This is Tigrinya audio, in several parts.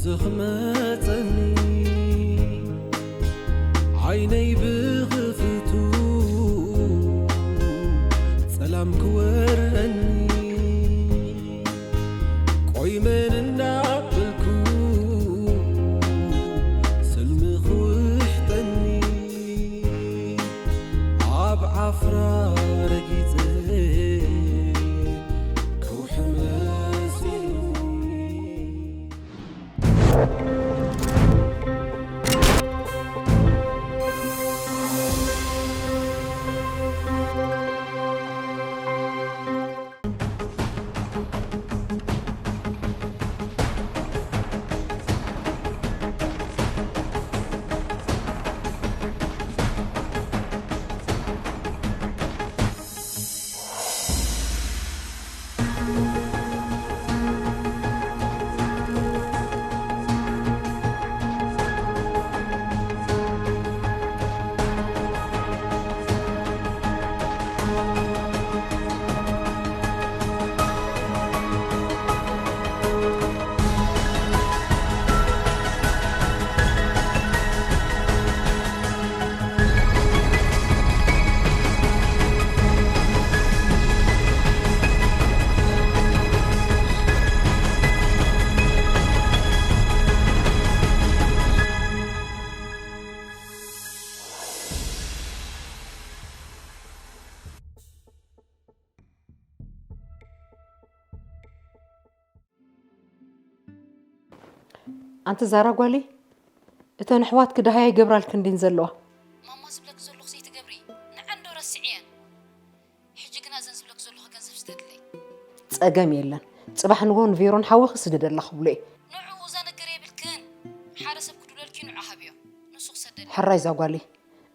ትኽመጸኒ ዓይነይ ብኽፍቱ ጸላም ክወረኒ ቆይ መን እንዳበልኩ ስልሚ ክውሕጠኒ ኣብ ዓፍራ ረጊጸ ከውሒ መሲሉኒ። ኣንቲ ዛራ ጓለይ፣ እተን ኣሕዋትኪ ደሃያ ይገብራልኪ እንዲን ዘለዋ። ማማ ዝብለኪ ዘለኹ ዘይትገብሪ፣ ንዓን ዶ ረስዕየን? ሕጂ ግና እዘን ዝብለኪ ዘለኹ ገንዘብ ስደድለይ። ጸገም የለን። ጽባሕ ንግሆ ንቬሮን ሓወኺ ስደደላ ክብሎ እየ። ንዕኡ እዛ ነገር የብልክን። ሓደ ሰብ ክድውለልኪ ንዑ ሃብዮ። ንሱ ክሰደልኪ። ሕራይ እዛ ጓለይ።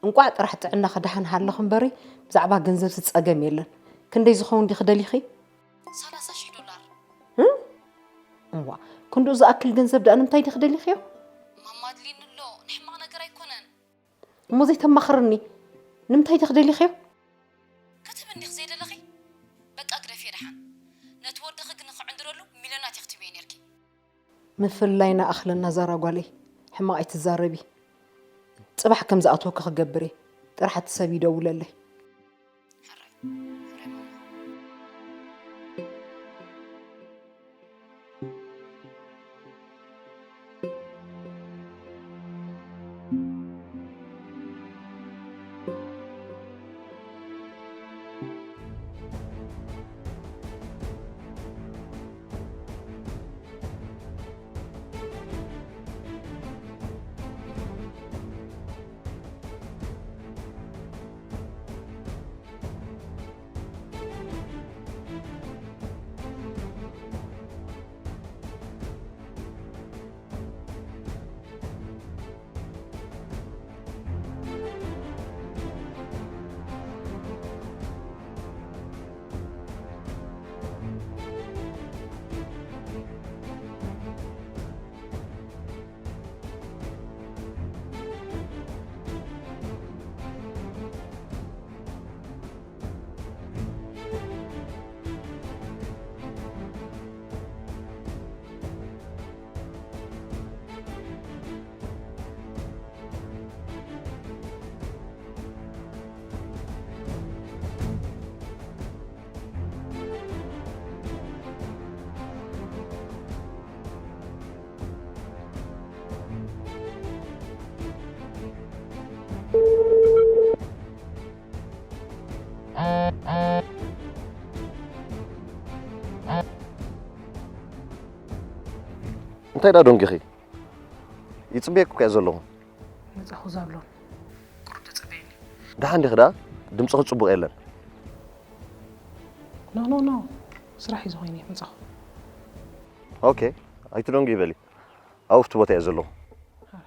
እንቋዕ ጥራሕ ጥዕናኺ ደሓን ሃለኺ እምበሪ፣ ብዛዕባ ገንዘብሲ ጸገም የለን። ክንደይ ዝኸውን ዲኺ ደሊኺ? ሰላሳ ሺሕ ዶላር። እም? እዋ፣ ክንድኡ ዝኣክል ገንዘብ ደኣ ንምንታይ ዲኺ ደሊኽዮ? ማማ ኣድልዩኒ ኣሎ፣ ንሕማቕ ነገር ኣይኮነን። እሞ ዘይተማኽርኒ፣ ንምንታይ ዲኺ ደሊኽዮ? ክትህብኒ ዲኺ ዘይደለኺ? በቃ ግደፍዮ ደሓን። ነቲ ወድኺ ግን ንኽዕንድረሉ ሚልዮናት ኢኺ ትህብዮ ነይርኪ። ምፍልላይና ኣኽለና ዛራ ጓለይ፣ ሕማቕ ኣይትዛረቢ። ጽባሕ ከም ዝኣትወኪ ክገብር እየ። ጥራሕ እቲ ሰብ ይደውለለይ። ሕራይ፣ ሕራይ ማማ። እንታይ ደኣ ደንጊኺ? ይጽበየኪ እኮ እየ ዘለኹ። መጻኹ ዛብሎን። ቁሩብ ተጸበየኒ። ደሓን ዲኺ ደኣ? ድምጽኺ ጽቡቕ የለን። ኖ፣ ኖ፣ ኖ። ስራሕ እዩ ዝኾይነ፣ መጻኹ። ኦኬ፣ ኣይትደንጉ ይበሊ። ኣብኡ ኣብቲ ቦታ እየ ዘለኹ። ሃይ።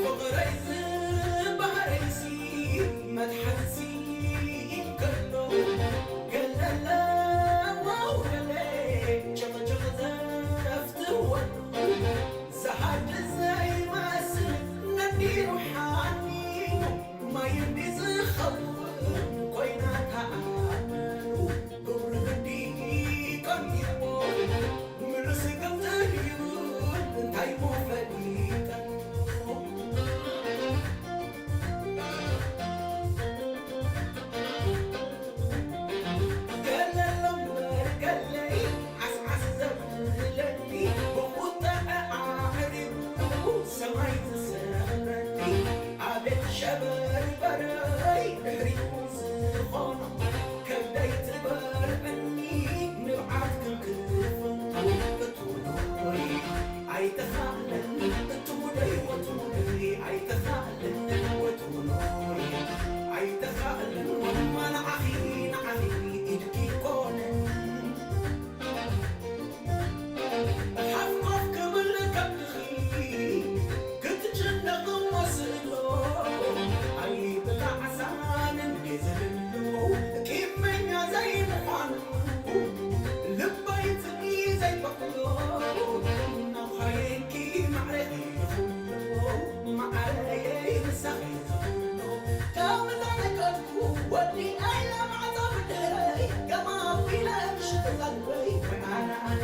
ፍቕረይ ዝበሃረይሲ መትሓዝሲ እንከሎ፣ ገለለ ዋው ገለ ጭቕጭቕ ዘፍትወሉ፣ ዝሃድእ ዘይመስል ነዲሩ ሓኒኑ፣ ማይ እንዲ ዝኸውን ኮይና ተኣምኑ፣ ግብሪ ግዲ ቀሚዎ፣ ምሉስ ገንዘብ እዩ እንታይ ሞ ፈሊጠ። ገለ ኣሎ እምበር ገለይ ዓስዓስ ዘብለኒ፣ ብቑጠዐ ኣዕሪጉ ሰማይ ዝሰቕለኒ። ኣቤት ሸበርበረይ ድሕሪኡ ዝኾኖ፣ ከብደይ ትበልዐኒ ንብዓት ክልክፍንቱ። እቱ ኖይ ኣይተኻእለን፣ እቱ ሙደይ ወቱ ሙደይ ኣይተኻእለን፣ ወቱ ኖይ ኣይተኻእለን፣ ወማ ንዓኺ፣ ንዓኺ ኢድኪ ኮነን። ሓፍ ኮፍ ክብል ከብድኺ ክትጭነቕ መስሎ፣ ኣይብላዕ ሳንን ዝብሉ ቂመኛ ዘይምዃኑ፣ ልበይ ትብሊ ዘይበቕሎ፣ ናብኻ የንኪ ማዕረይ ይኹሎ፣ ማዕረየይ ንሳኺ ዝኹሎ፣ ካብ ላለቀልኩ ወዲ ኣይለ ማዕጾ ብድረይ፣ ገማዊለ ምሽት ዘልበይ፣ ወይ ኣነ ኣነ።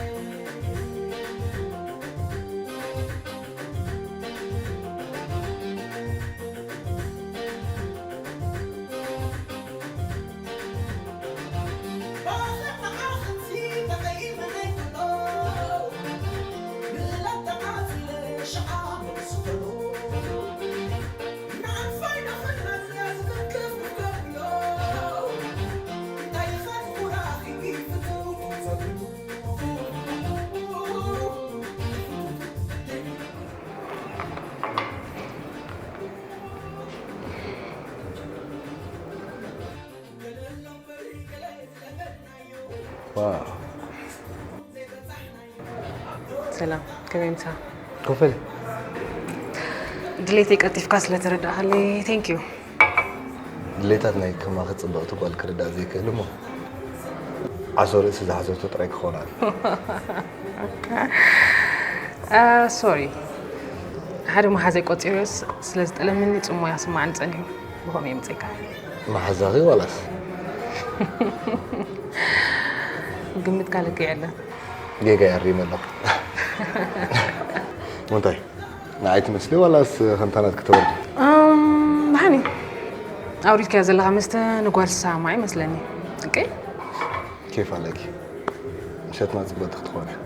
ዋው። ሰላም፣ ከመይ ምሳ? ኮፈል ድሌተይ ቀልጢፍካ ስለተረዳእካለይ thank you። ድሌታት ናይ ከማኺ ጽብቕቲ ጓል ክርዳእ ዘይክእል እሞ ዓሶ ርእሲ ዝሓዘቶ ጥራይ ክኸውን ኣሎ። ሶሪ፣ ሓደ መሓዘይ ቆጺሮስ ስለ ዝጠለመኒ ጽሞያ ስማዕኒ ጸኒሑ፣ ብኸምኡ የምጽእካ። መሓዛኺ ዋላስ ግምትካ ልክዕ የለን። ጌጋ ያሪመ ኣለኹ። እንታይ ንዓይ ትመስሊ ዋላስ ከምታ ናትኪ ተወርዲ? ብሓኒ ኣውሪድካዮ ዘለኻ መስተ ንጓል ዝሰማማዕ ይመስለኒ። ኦኬ፣ ኬፍ ኣለኪ። ምሸትና ጽብቕቲ ክትኾን እያ።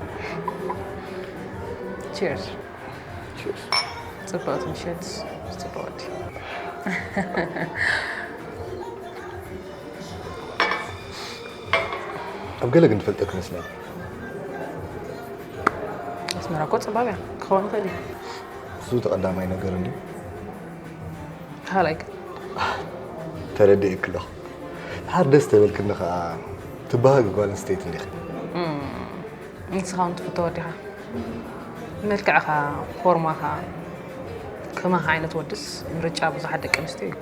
ቺርስ። ቺርስ። ጽብቕቲ ምሸት፣ ጽቡቕ ወዲ። ኣብ ገለ ግን ትፈልጠኪ መስለኒ። ኣስመራ እኮ ጽባብ እያ ክኸውን ይኽእል እዩ። እሱ እቲ ቀዳማይ ነገር እንድዩ። ካልኣይ ግን ተረዲኤኪ ኣለኹ። ድሓር ደስ ተበልክኒ ከኣ ትበሃጊ ጓል ኣንስተይቲ እንዲኺ። ንስኻ እውን ትፍቶ ወዲኻ። መልክዕኻ፣ ፎርማኻ፣ ከማኻ ዓይነት ወድስ ምርጫ ብዙሓት ደቂ ኣንስትዮ እዩ።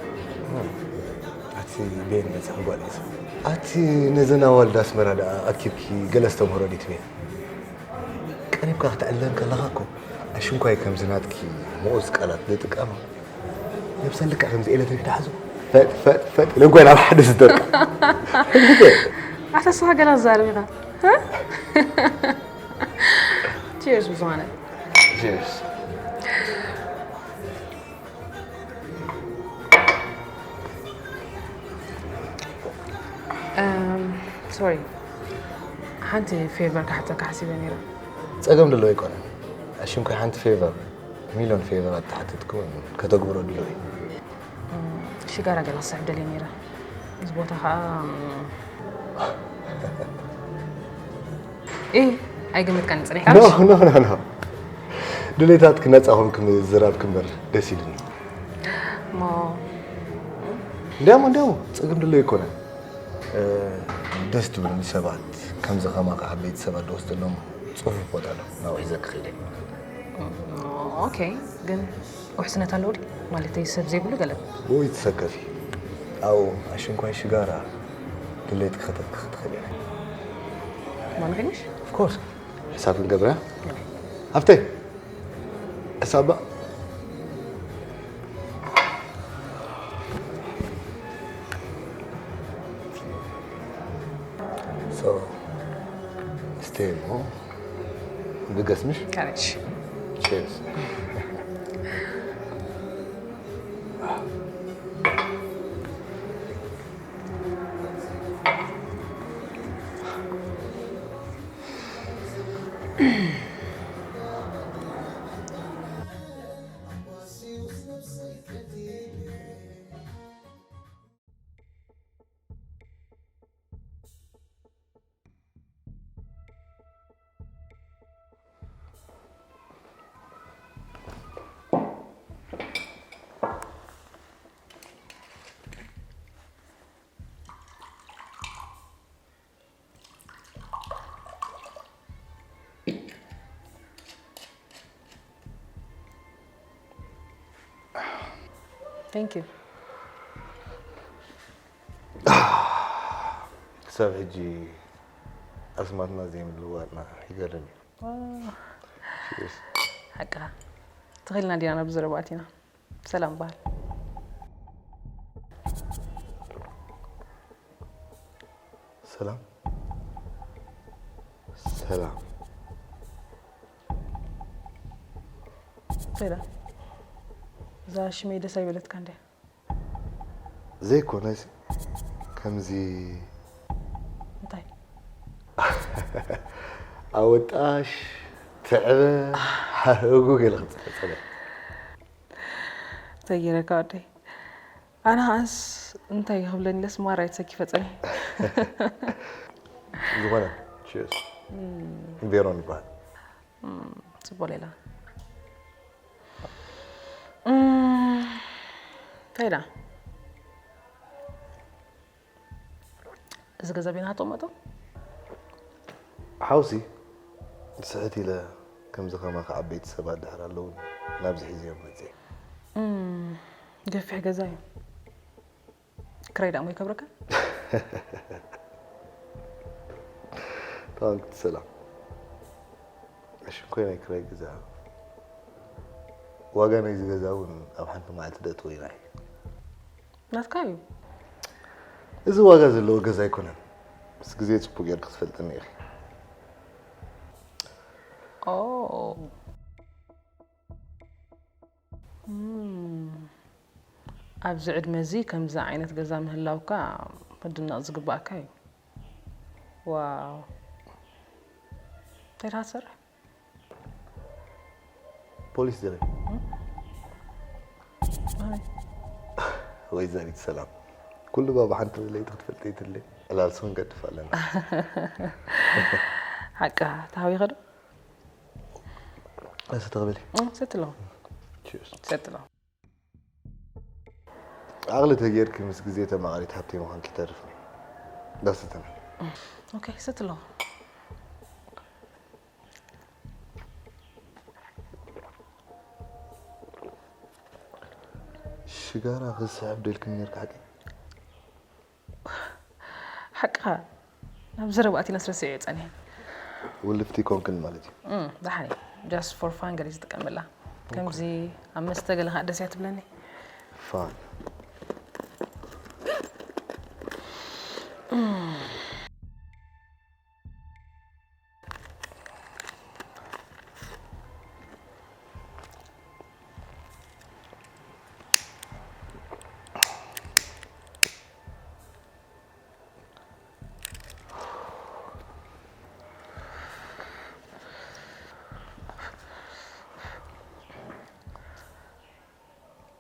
ኣቲ ቤን መጽኺ ጓል ኢዛ። ኣቲ ነዘን ኣዋልድ ኣስመራ ደኣ ኣኪብኪ ገለ ኣስተምህሮ ድዩ ትቤን? ቀሪብካ ክትዕለን ከለኻ እኮ ኣሽንኳይ ከምዚ ናትኪ ምኡዝ ቃላት ዝጥቀማ ነብሰን ልክዕ ከምዚ ኤሌክትሪክ ደሓዞ ፈጥ ፈጥ ፈጥ ኢለን ኮይና ኣብ ሓደ ዝደርቃ። ኣታ ስኻ ገለ ኣዛርብ ኢኻ። ቺርስ ብዝኾነ። ቺርስ። ሶሪ፣ ሓንቲ ፌቨር ክሓተካ ሓሲበ ነይረ። ጸገም ደሎ ኣይኮነን። ኣሽንኳይ ሓንቲ ፌቨር ሚልዮን ፌቨራት ተሓተትኩ እውን ከተግብሮ ድሉው እዩ። ሽጋራ ገለ ክስዕብ ደልየ ነይረ። እዚ ቦታ ከዓ እ ኣይገመትካን ፅኒሕካ ኖ ኖ ኖ ኖ ድሌታትኪ ነፃ ኮንኪ ምዝራብኪ እምበር ደስ ኢሉኒ። እሞ እንዲያሞ እንዲያሞ ፀገም ድሎ ኣይኮነን። ደስ ትብሉኒ ሰባት ከምዚ ከማካ ዓበይቲ ሰባት ደስ ትብሎም ፅፉፍ ቦታ ኣሎ ናብኡ ሒዘኪ ከይደ። ኦኬ ግን ውሕስነት ኣለዎ ድዩ? ማለተይ ሰብ ዘይብሉ ገለ ውይ ትሰከፊ ኣብኡ ኣሽንኳይ ሽጋራ ድሌትኪ ከተትኪ ክትኽእሊ ኢኺ። ማንኺንሽ Of course ሕሳብ ክንገብራ ሃብተይ ሕሳባ So stay እሞ ድገስ ምሽ ካረሽ Cheers. Thank you. ክሳብ ሕጂ ኣስማትና ዘይምልዋጥና ይገርም እዩ። ሓቅኻ ተኺልና ዲና ናብ ዘረባ ኣቲና። ሰላም በሃል። ሰላም ሰላም ሰላም። እዛ ሽመይ ደስ ኣይበለትካ እንድያ። ዘይኮነስ ከምዚ እንታይ ኣወጣሽ ትዕበ ሓህጉ ገለ ክፅሕፀለ ተይረካ ወደይ ኣነ ከዓስ እንታይ ክብለኒ ኢለስ ማራ ይተሰኪፈ ፀኒሐ ዝኾነ ቺርስ ቬሮን ይበሃል ጽቡቅ ሌላ እንታይ ኢላ እዚ ገዛ ቤና ተቀመጡ ሓውሲ ስሕት ኢለ ከምዚ ከማኻ ዓበይቲ ሰባት ድሕር ኣለውን ናብዚ ሒዝዮም መፅእ። እም፣ ገፊሕ ገዛ እዩ። ክራይ ደኣ እሞ ይከብረካ? ታንክት ሰላም። ሽንኮይ ናይ ክራይ ገዛ። ዋጋ ናይዚ ገዛ እውን ኣብ ሓንቲ መዓልቲ ደእትዎ ኢና። ናትካ እዩ። እዚ ዋጋ ዘለዎ ገዛ ኣይኮነን። ምስ ግዜ ጽቡቅ ጌርክ ክትፈልጥኒ ኢኺ። ኦ። እም። ኣብዚ ዕድመ እዚ ከምዚ ዓይነት ገዛ ምህላውካ ክድነቕ ዝግባእካ እዩ። ዋው። እንታይ ኢኻ ትሰርሕ? ፖሊስ ዝብል። ኣይ። ወይዘሪት ሰላም፣ ኩሉ ባባ ሓንቲ ለይቲ ክትፈልጠይ ትለይ። ዕላልሲ ክንገድፍ ኣለና። ሓቅኻ፣ ተሃዊኸ ዶ? እስቲ ተቕበሊ። እም፣ ሰትሎ። ቺርስ። ሰትሎ። ዓቕሊ ተጌርኪ ምስ ግዜ ተማቓሪት ሃብተይ ምዃንኪ ይተርፍኒ። ዳስተተን። ኦኬ፣ ሰትሎ። ሽጋራ ክስሕብ ደልክኒ ነርካ ሓቂ? ሓቅኻ፣ ናብ ዘረባ ኣቲናስ ረሲዐዮ ጸኒሐ። ውልፍቲ ኮንክን ማለት እዩ። እም፣ ደሓን እዩ። Just for fun ገለ ዝጥቀመላ። ከምዚ ኣብ መስተ ገለ ከዓ ደስ እያ ትብለኒ። ፋን።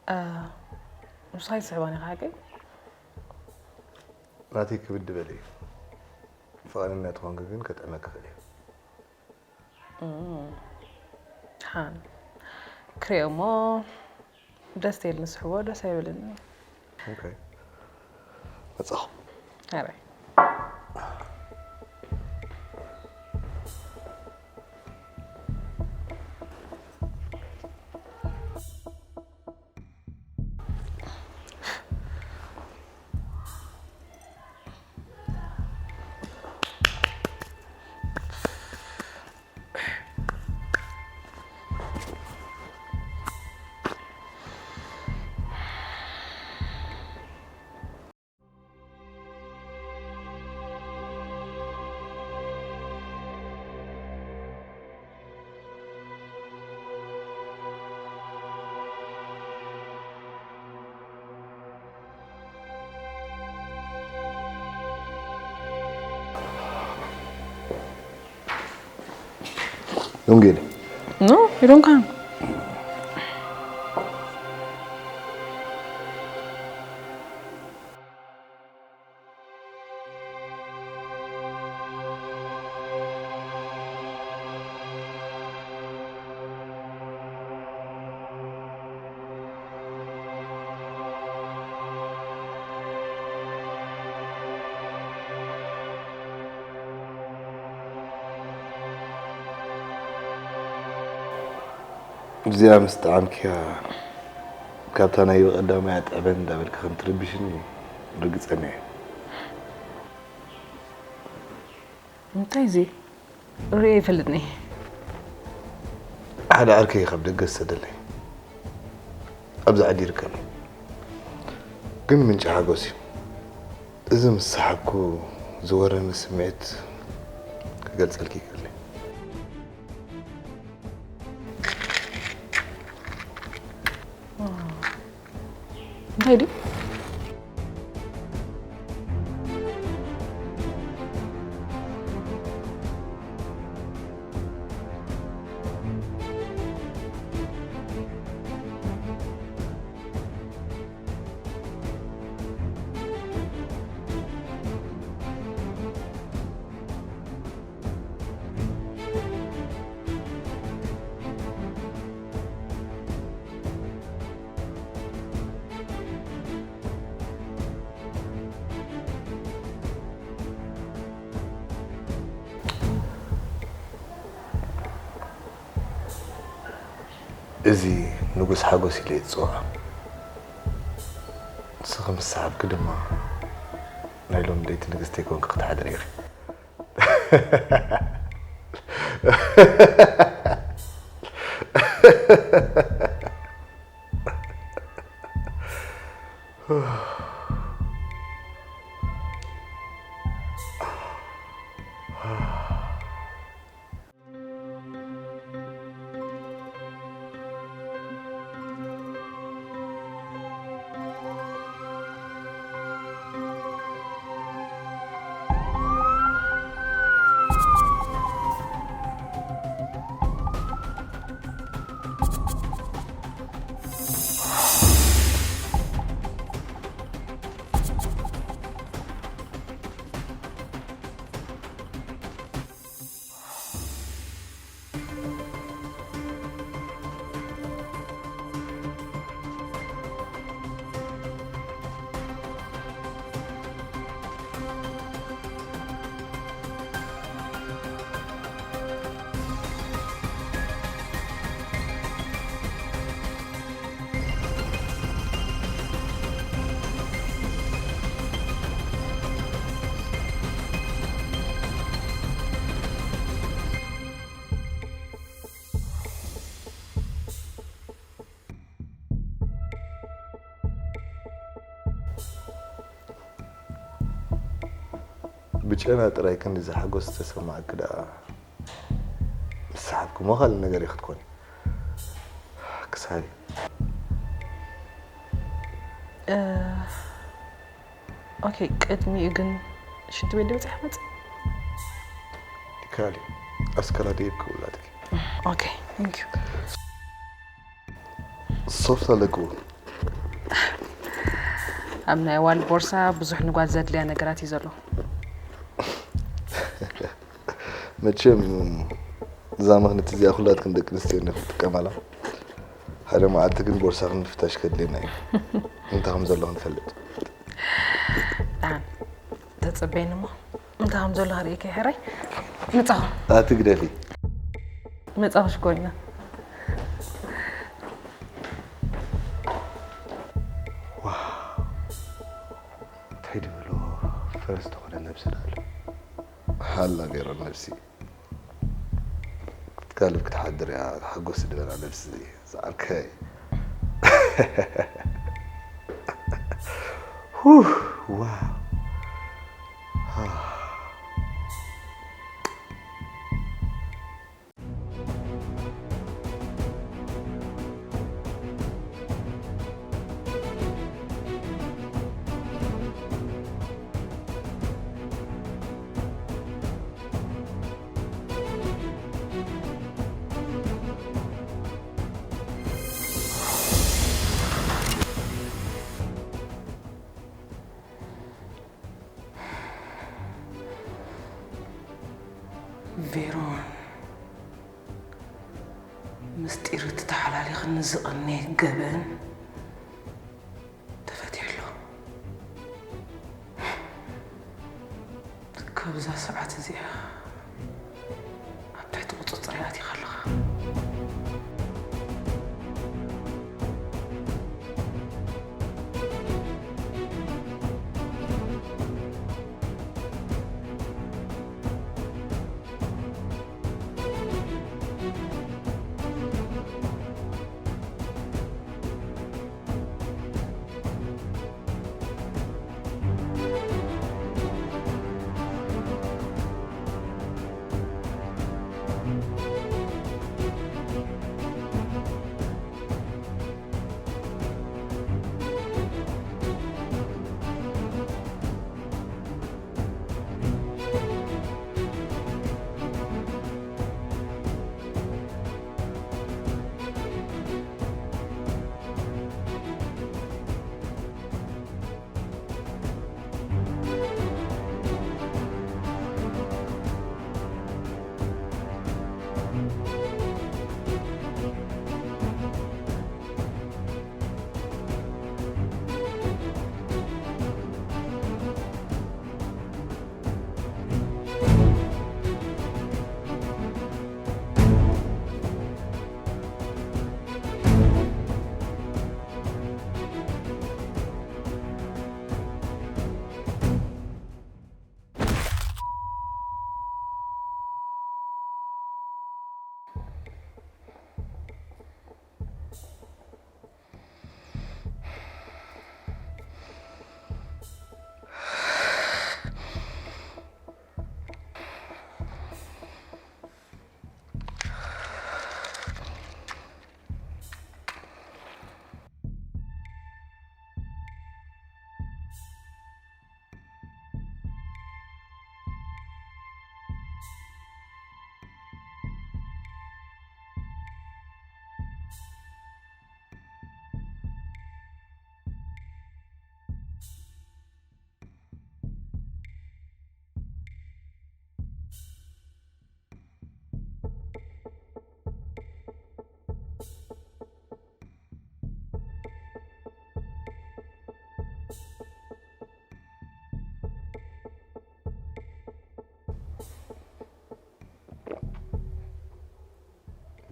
እ፣ ንስኻ ይስሕባኒ ኢኻ ሓቀይ? ናተይ ክብድ በለ እዩ። ፍቓደኛ ተኾንኪ ግን ከጥዕመኪ ይኽእል እዩ። እም፣ ሓን ክሪኦ እሞ ደስ ተይልኒ ስሕቦ ደስ ኣይበለኒ። ኦኬ። መጻኹ። ኣራይ። Don't get it. No, you don't come. እዚኣ ምስ ጠዓምክያ፣ ካብታ ናይ ብቐዳማይ ኣጥዕመን እንዳበልካ ከም ትርብሽኒ ርግጸኛ እየ። እንታይ እዚ? ርእየ ይፈልጥኒ። ሓደ ዓርከይ ካብ ደገ ዝሰደለይ። ኣብዚ ዓዲ ይርከብ። ግን ምንጪ ሓጎስ እዩ። እዚ ምስ ሰሓቅኩ ዝወረኒ ስምዒት ክገልጸልኪ ይክእል። እንታይ ድዩ? እዚ ንጉስ ሓጎስ ኢለ እየ ዝፅውዖ። ንስኺ ምስ ሰሓብኪ ድማ ናይ ሎሚ ለይቲ ንግስቲ ኮይንኪ ክትሓድሪ ኢኺ። ብጨና ጥራይ ክንዲ ዝሓጎስ ዝተሰማዓኪ ደኣ፣ ምስ ሰሓብኪ እሞ ካልእ ነገር ኢኺ ክትኮኒ። ክሳይ። እ፣ ኦኬ፣ ቅድሚኡ ግን ሽንቲ ቤት ዶ በጺሐ መጽእ? ይከኣል እዩ። ኣስካላ ደይብ ክውላትኪ። ኦኬ፣ thank you። ሶፍት ኣለክዎ። ኣብ ናይ ዋል ቦርሳ ብዙሕ ንጓል ዘድልያ ነገራት እዩ ዘሎ። መቸም እዛ ምኽንያት እዚኣ ኩላትክን ደቂ ኣንስትዮ እንዲኹም ትጥቀማላ። ሓደ መዓልቲ ግን ቦርሳኽን ምፍታሽ ከድልየና እዩ። እንታይ ከም ዘሎ ክንፈልጥ። ደሓን ተጸበይኒ እሞ እንታይ ከም ዘሎ ክርእየካ እየ ሕራይ። ምጻኹ። ኣቲ ግደፊ። ምጻኹ ሽኮሪና። ዋው። እንታይ ድብሎ ፍረ ዝኾነ ነብሲ ደኣ ኣሎ። ሃላ ቬሮ ነብሲ። ክትጋልብ ክትሓድር እያ፣ ሓጎስ ዝበላ ነብሲ ዝዓርከይ። ሁህ፣ ዋው። ቬሮን፣ ምስጢር እቲ ተሓላሊኽኒ ዝቐነየ ገበን ተፈትሑ ኣሎ። ካብዛ ሰዓት እዚኣ ኣብ ትሕቲ ቁጽጽር ኣቲኻ ኣለኻ።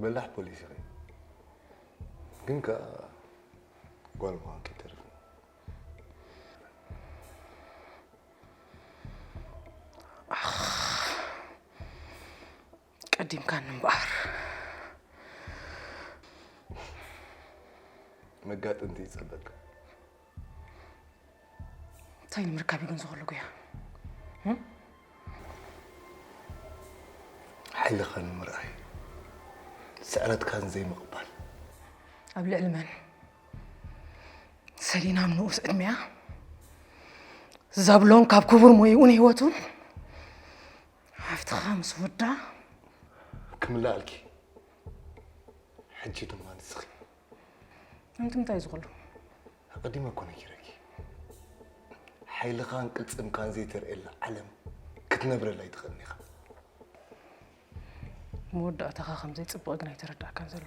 በላሕ ፖሊስ ኢኺ። ግን ከኣ ጓል ምዃንኪ ተሪፍና። ቀዲምካኒ እምበኣር። መጋጥምቲ ይጸበካ። እንታይ ንምርካብ እዩ ግን ዝኸሉ ጉያ? ሓይልኻ ንምርኣይ፣ ስዕረትካን ዘይምቕባል። ኣብ ልዕሊ መን? ሰሊና ኣብ ንኡስ ዕድሚያ ዛብሎን ካብ ክቡር ሞይኡ ንህይወቱን ሃፍትኻ ምስ ወዳ ክምልኣልኪ ሕጂ ድማ ንስኺ። ንምንታይ ዝኸሉ? ኣቐዲመ እኮ ነጊረኪ። ሓይልኻን ቅልጽምካን ዘይተርእየላ ዓለም ክትነብረላ ኣይትኽእልን ኢኻ። መወዳእታኻ ከም ዘይጽብቕ ግን ኣይተረዳእካን ዘሎ።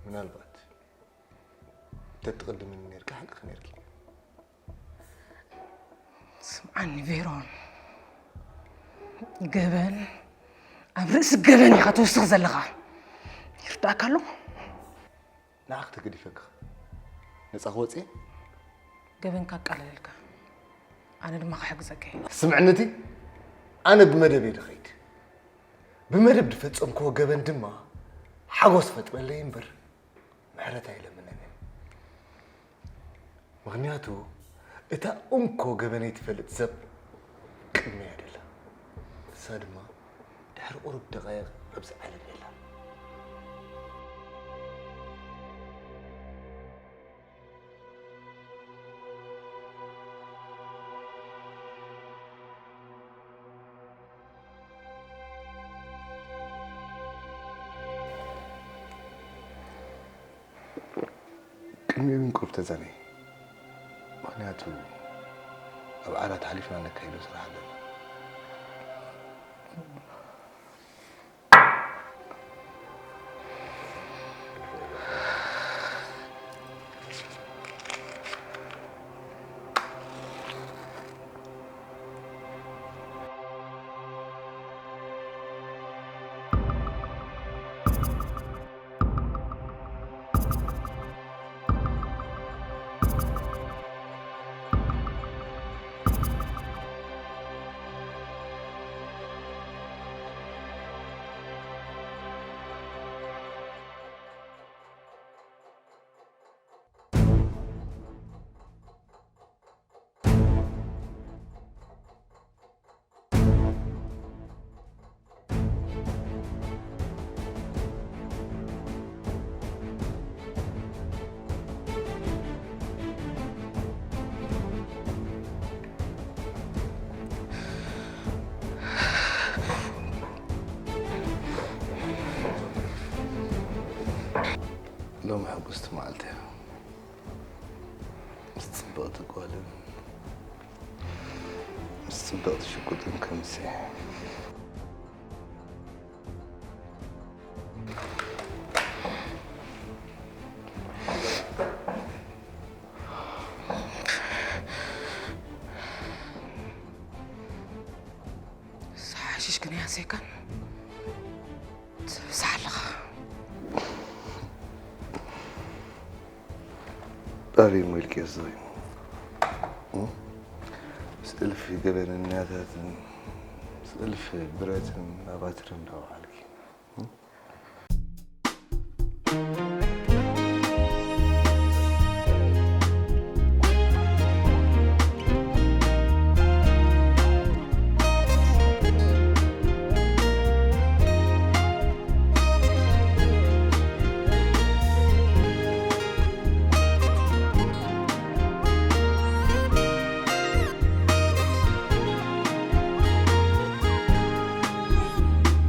ምናልባት ተትቕድምኒ ነርኪ ሓቅኺ ነርኪ። ስምዓኒ ቬሮን፣ ገበን ኣብ ርእሲ ገበን ኢኻ ትውስኽ ዘለኻ። ይርዳእካ ኣሎ? ንዓኺ ተገዲፈ ነጻ ክወጽእ እየ። ገበንካ ኣቃለለልካ፣ ኣነ ድማ ክሕግዘካ እየ። ስምዕኒ እቲ ኣነ ብመደብ እየ ድኸይድ። ብመደብ ዝፈጸምክዎ ገበን ድማ ሓጎስ ፈጥረለይ እምበር ምሕረት ኣይለምንን እየ። ምኽንያቱ እታ እንኮ ገበነይ ትፈልጥ ሰብ ቅድመይ እያ ደላ። ንሳ ድማ ድሕሪ ቁሩብ ደቓይቕ ኣብዚ ዓለም የላን። ቅድሚኡ ግን ቁሩብ ተዛነዪ። ምኽንያቱ ኣብ ዓራት ሓሊፍና ነካይዶ ስራሕ ኣለና። ሎሚ ሕጉስቲ መዓልቲ እያ። ምስ ጽብቕቲ ጓልን ምስ ጽብቕቲ ሽጉጥን ከምሲ። ሓሽሽ ግን ያሴካን ትብሳሕ ኣለኻ። ባሪ ሞልኪ ዝሪ ምስ እልፍ ገበነኛታትን ምስ እልፍ ብረትን ኣባትርን እንዳወዓልኪ።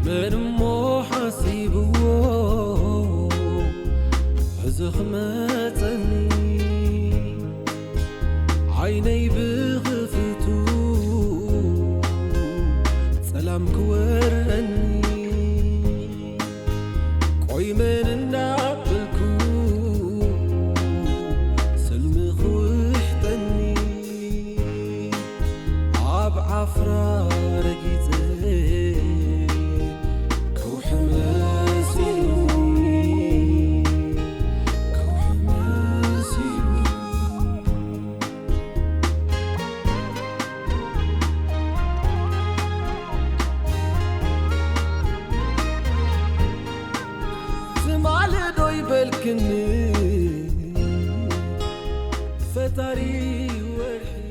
መን እሞ ሓሲብዎ እዚ ክመጸኒ? ዓይነይ ብኽፍቱ ጸላም ክወረኒ። ቆይ መን እንዳበልኩ ሰልሚ ክውሕጠኒ? ኣብ ዓፍራ ረጊጸ ፈጣሪ ወርሒ